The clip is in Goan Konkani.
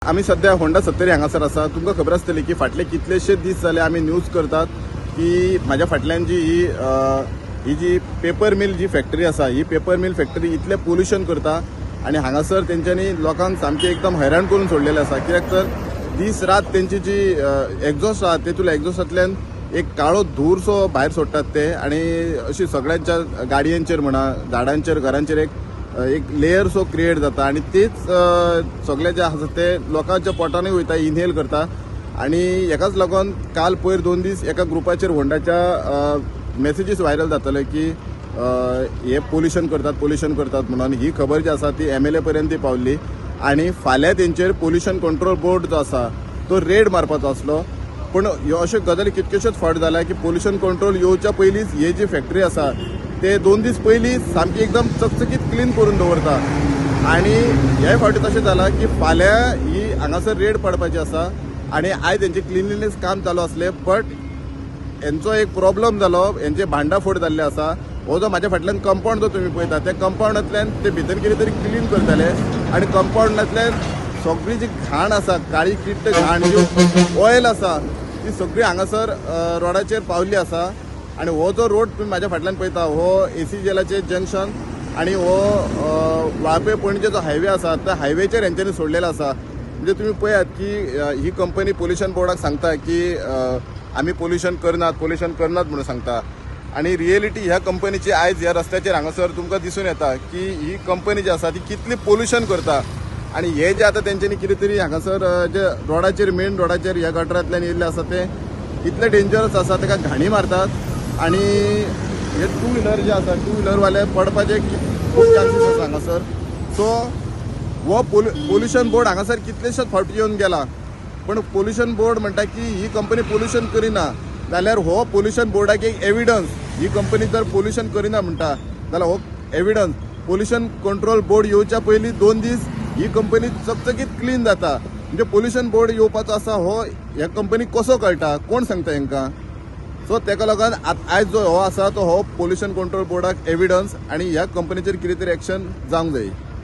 आमी सध्या होंडा सत्तरी हांगासर आसा. तुमकां खबर आसतली की फाटले कितलेशे दीस जाले आमी न्यूज करतात की म्हाज्या फाटल्यान जी ही ही जी पेपर मिल जी फॅक्टरी आसा, ही पेपर मिल फॅक्टरी इतलें पोल्युशन करता आनी हांगासर तेंच्यांनी लोकांक सामकें एकदम हैराण करून सोडलेलें आसा. कित्याक तर दीस रात तेंची जी एग्झॉस्ट आसा, तेतून एग्झॉस्टांतल्यान एक काळो धूरसो भायर सोडटात ते आनी अशी सगळ्यांच्या गाडयांचेर म्हणा, झाडांचेर, घरांचेर एक एक लेयर सो क्रिएट जाता आनी तीच सगळे जे आसा ते लोकांच्या पोटानूय वयता, इनहेल करता. आनी हेकाच लागून काल पयर 2 दीस एका ग्रुपाचेर होंडाच्या मॅसेजीस व्हायरल जाताले की हे पोल्युशन करतात, पोल्युशन करतात म्हणून. ही खबर जी आसा ती एमएलए पर्यंत ती पावली आनी फाल्यां तेंचेर पोल्युशन कंट्रोल बोर्ड जो आसा तो रेड मारपाचो आसलो. पूण ह्यो अश्यो गजाली कितक्योश्योच फावट जाल्या की पोल्युशन कंट्रोल येवच्या पयलींच ही जी फॅक्टरी आसा ते 2 दीस पयलीं सामकी एकदम चकचकीत क्लीन करून दवरता. आनी हे फावटी तशें जालां की फाल्यां ही हांगासर रेड पडपाची आसा आनी आयज तेंचे क्लिनलीनेस काम चालू आसलें, बट हेंचो एक प्रॉब्लम जालो, हेंचे भांडाफोड जाल्ले आसा. हो जो म्हाज्या फाटल्यान कंपावंड जो तुमी पळयता त्या कंपावंडांतल्यान ते भितर कितें तरी क्लीन करताले आनी कंपावंडांतल्यान सगळी जी घाण आसा, काळी किट्ट घाण जी ऑयल आसा ती सगळी हांगासर रोडाचेर पावल्ली आसा. आनी हो जो रोड तुमी म्हाज्या फाटल्यान पळयता हो एसी जेलाचे जंक्शन आनी हो वाळपय पणजे जो हायवे आसा त्या हायवेचेर हेंच्यांनी सोडलेलो आसा. म्हणजे तुमी पळयात की ही कंपनी पोल्युशन बोर्डाक सांगता की आमी पोल्युशन करनात, पोल्युशन करनात म्हणून सांगता. आनी रियलिटी ह्या कंपनीची आयज ह्या रस्त्याचेर हांगासर तुमकां दिसून येता की ही कंपनी जी आसा ती कितली पोल्युशन करता. आनी हे जे आतां तेंच्यांनी कितें तरी हांगासर जे रोडाचेर, मेन रोडाचेर ह्या गटरांतल्यान येयल्ले आसा ते इतले डेंजरस आसा, ताका घाणी मारतात. आनी हे टू व्हिलर जे आसा, टू व्हिलरवाले पडपाचे खूब चान्सीस आसा हांगासर. सो हो पोल्युशन बोर्ड हांगासर कितलेशेच फावटी येवन गेला, पूण पोल्युशन बोर्ड म्हणटा की ही कंपनी पोल्युशन करिना जाल्यार हो पोल्युशन बोर्डाक एक एविडन्स, ही कंपनी जर पोल्युशन करिना म्हणटा जाल्यार हो एविडन्स. पोल्युशन कंट्रोल बोर्ड येवच्या पयलीं 2 दीस ही कंपनी चकचकीत क्लीन जाता. म्हणजे पोल्युशन बोर्ड येवपाचो आसा हो ह्या कंपनीक कसो कळटा, कोण सांगता हेंकां? सो तेका लागून आयज जो हो आसा तो हो पोल्युशन कंट्रोल बोर्डाक एविडन्स आनी ह्या कंपनीचेर कितें तरी एक्शन जावंक जाय.